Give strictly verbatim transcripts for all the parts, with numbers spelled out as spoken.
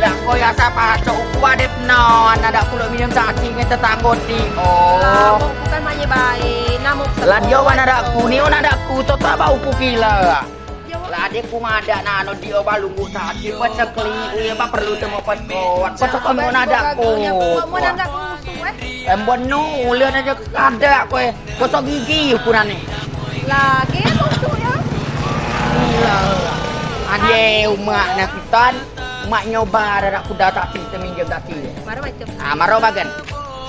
Dak ko ya sapa cok uku adep non, nadeak ku lok minem cacing ngen tetanggo ti. Oh. Lah, kok bukan maye bae, namo lah dio wan nadeak ku, ni wan nadeak ku, cok tak bau ku kila. Lah adek ku madeak nano dio ba lungguk cacing, ba cekli, uyo ba perlu temo pas kuat. Pas kok mau nadeak ku. Mau nadeak ku musuh, eh. Embon nu, uleak aja kadeak ku, eh. Gosok gigi ukurane. Lagi musuh ya. Gila. Ade umak nak tan. Mak nyoba nadeak ku dak tapi teminjem kaki. Maro macem. Ah, maro bagan.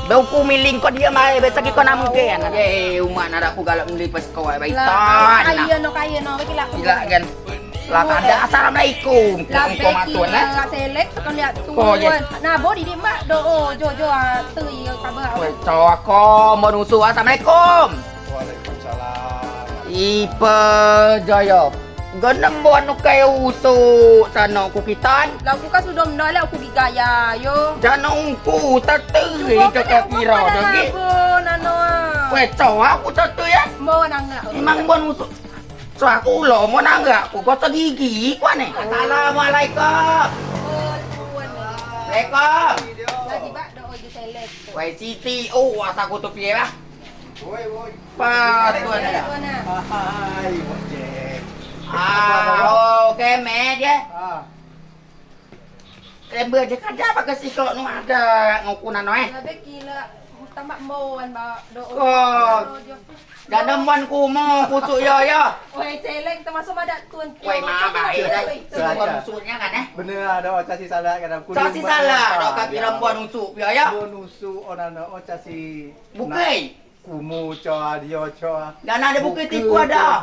Be uku miling ko dio mai, be tadi ko namen gen. Eh, umak nadeak ku galak meli pas ko, eh, baitan. Lah, kaya no, kaya no, bagi lah. Gila gen. Lah, kada, assalamualaikum. Lah, bagi lah, selek, tekan lihat tuan. Nah, bo di mak do, oh, jo, jo, ah, tu, iya, kabar. Weh, cowok ko, mau nusu, assalamualaikum. Waalaikumsalam. Ipe, Joyo. Genem buan ukai usuk sano ku kitan. Lah, uku kan sudo mendolek uku gigaya, yo. Jano uku tetei ke kira dagi. Nano. Weh, coa uku tetei ya. Mau nangak. Emang buan usuk. Coa uku lo mau nangak. Uku gosok gigi ku ane. Assalamualaikum. Waalaikumsalam. Weh, Siti, oh, asa ku tu pie lah. Woi, woi. Patut ada. Hai, bos Jack. Ah, oke, me je. Ah. Lembe je kada apa ke sikok nu ada ngukunan no, eh. Lebih gila, tambah mon ba do. Oh. Jano mon kumu kusuk yo, yo. Woi, celeng termasuk madeak tun. Woi, mama, eh, dah. Kusuknya kan, eh. Bener, ada casi salah kadang. Casi salah, ada kaki rembuan usuk yo, yo. Bon usuk, oh, nano, oh, casi. Bukei. Kumu coa dio coa. Dak ade bukei tiku ada.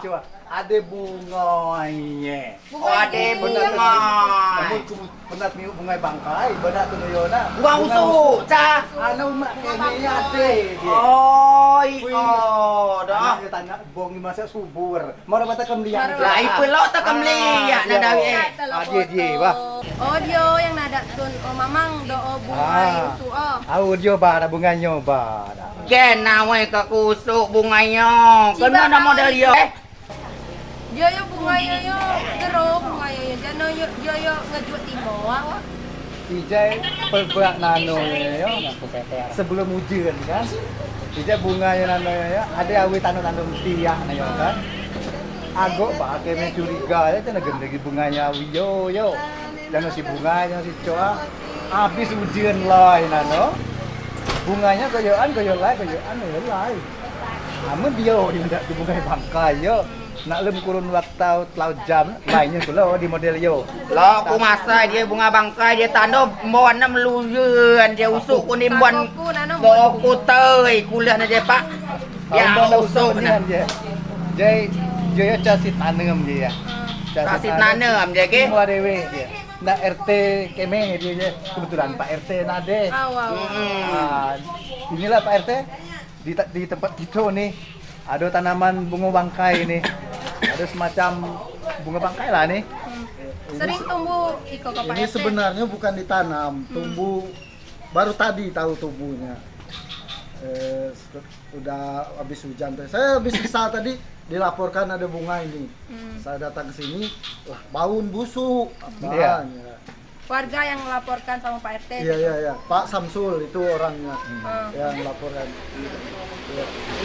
Ade bungai. Oh, ade bungai. Namun kumu pernah tengok bungai bangkai, bedak tu yo na. Bungai usuk, cah. Anu mak kene ade. Oi, oh, dah. Anak dia tanya bong masak subur. Mau dapat kemliak. Lah, ipe lok tak kemliak, nak dawai, eh. Aje die, bah. Oh, dio yang nadeak tun, oh, mamang do, oh, bungai usuk, oh. Au dio ba, dak bungai nyo ba, dak. Gen, nawai ke kusuk bungai nyo. Kena model dio, eh. Dio yo bungai yo, yo, gero bungai yo, yo. Jano yo, yo, yo ngejuk timo, ah. Ijai pebak nano yo, yo. Sebelum ujan kan. Ijai bungai nano yo, yo. Ade awei tano-tano tiak nano yo kan. Agok ba keme curiga yo, ceno gendegi bungai awei yo, yo. Jano si bungai, jano si coa. Abis ujan lai nano. Bungai nyo koyoan, koyo lai, koyoan, koyo lai. Amen dio di ndak tu bungai bangkai yo. Nak lem kurun waktau telau jam, lainnya kulo di model yo. Lok ku masai dio bungai bangkai dio tando mboan nem luyen dio usuk kuning mboan. Boko tei kuliah ne dio pak. Ya usuk ne. Jai, jai casi tanem dio ya. Casi tanem dio ke. Semua dewe dio. Nak R T keme dio ya. Kebetulan Pak R T nade. Ah, inilah Pak R T. Di, di tempat kito ni, ado tanaman bungo bangkai ni. Ado semacam bungo bangkai lah ni. Sering tumbuh iko ke Pak R T? Ini sebenarnya bukan ditanam, tumbuh baru tadi tahu tumbuhnya. Eh, udah habis hujan tadi. Saya habis sisa tadi dilaporkan ada bunga ini. Saya datang ke sini, lah, baun busuk. Apaan ya? Warga yang melaporkan sama Pak R T. Iya, iya, iya. Pak Samsul itu orangnya yang melaporkan.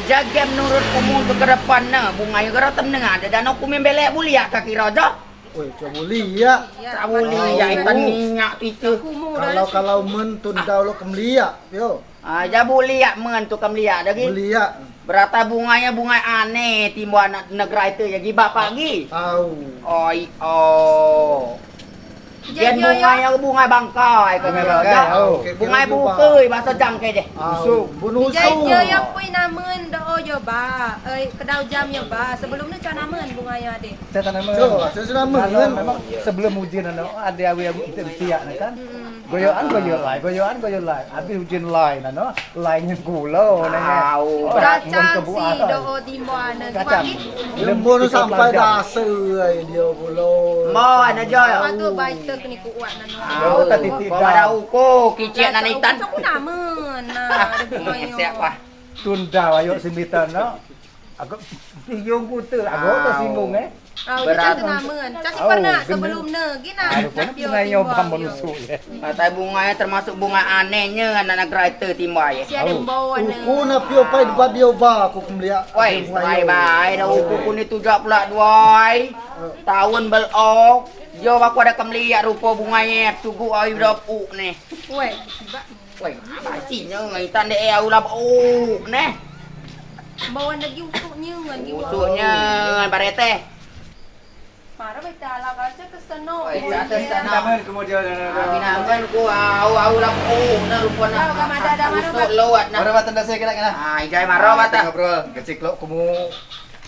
Ijai gen menurut kumu tu ke depan ne, bungai yo gero temnea ade dano kumu belek buliak kaki rojo. Woi, coa buliak. Coa buliak, ikan minyak itu. Kalau, kalau men tun dau lok kemliak yo. Ah, ja buliak men tu kemliak dagi. Buliak. Berata bungai yo bungai aneh, timbo anak negara itu ya gi bapak gi. Au. Oi, oh. Gen bungai yo bungai bangkai, bungai bangkai. Bungai bukei, baso jangke deh. Au. Busuk. Bunuh busuk. Yo pui namen do yo ba. Eh, kedau jam yo ba. Sebelum ni coa namen bungai yo ade. Coa namen. Coa namen. Sebelum ujan ano ade awei-awei kito tiak ne kan. Goyoan goyo lai, goyoan goyo lai. Abis ujan lai nano, lai nyo gulo ne. Au. Kacam si do o timbo ane. Kacam. Lembun sampai dase ai dio gulo. Mo ane jo. Patut baik tek ni kuat nano. Au, tadi tidak. Kau ada uko kicik nano itan. Aku namen. Nah, ada bunga yo. Siap lah. Tunda ayo simitan no. Aku bingung kute, aku tersinggung eh. Au, berat. Cantik namen. Cantik pernah sebelum ne, gina. Bungai yo bam manusu ye. Katai bungai termasuk bungai aneh nye, anak negara ite timbai. Si ada bau aneh. Uku na pio pai duba bio ba, aku kembeliak. Wai, bai bai dah uku ku ni tujak pula duai. Taun belok. Yo aku ada kembeliak rupo bungai ye, tugu ai dop u ne. Wai, tiba. Wai, apa sih nye ngaitan de au lap u ne. Bawan lagi usuk nye ngan giwa. Usuk nye ngan barete. Mara beta ala kaca ke seno. Oi, kaca seno. Namen kemudian. Abi namen ku au, au lap u na rupo na. Kau kama ada, ada mara. Usuk lewat na. Mara batan dasi kena kena. Ah, ijai mara batan. Ngobrol kecik lo kumu.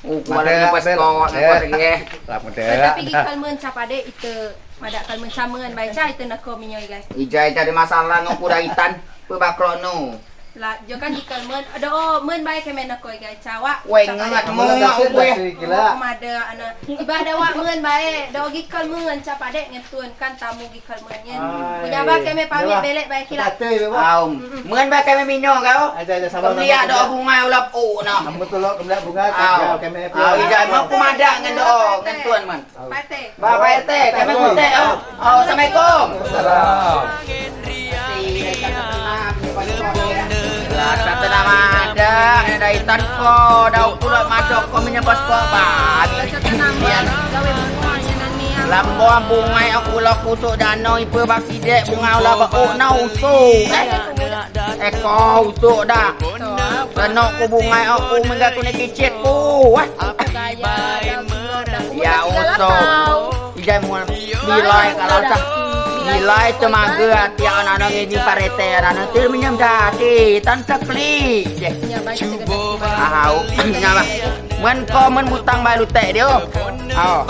Uku ala lepas kau, lepas lagi. Lap muda. Tapi gi kalmen cap ade ite, madeak kalmen camen bae ca ite neko minyo igai. Ijai jadi masalah ngen ku daitan, pe bakro nu. La, jo kan gi kalmen, ado men bae keme neko igai cawak. Weh, ngat mo aku weh. Mada ana. Iba ada wak men bae, do gi kalmen cap ade ngetun kan tamu gi kalmen nyen. Pejabat keme pamit belek bae kila. Aum. Men bae keme minyo kau. Kemliak do bungai ulap u na. Amun tulok kemliak bungai kau keme. Au, ijai mau ku madeak ngen do ngen tun man. Ba, Pak R T, keme kutek au. Au, assalamualaikum. Salam. Lah, tak tenang madeak, daitan ko, dau kulot madok ko menyebas ko ba. Lambung bungai aku lak usuk dano ipe baki dek bungai ulah ba o na usuk. Eh, ko usuk da. Tenok ku bungai aku mega ku ne kicit ku. Ya usuk. Ijai mun bilai kalau cah bilai temaga ati anak-anak ini parete anak-anak tu menyem dati tan sekli je. Ahau nyala. Men ko men butang bae lutek dio. Au.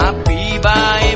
Api bae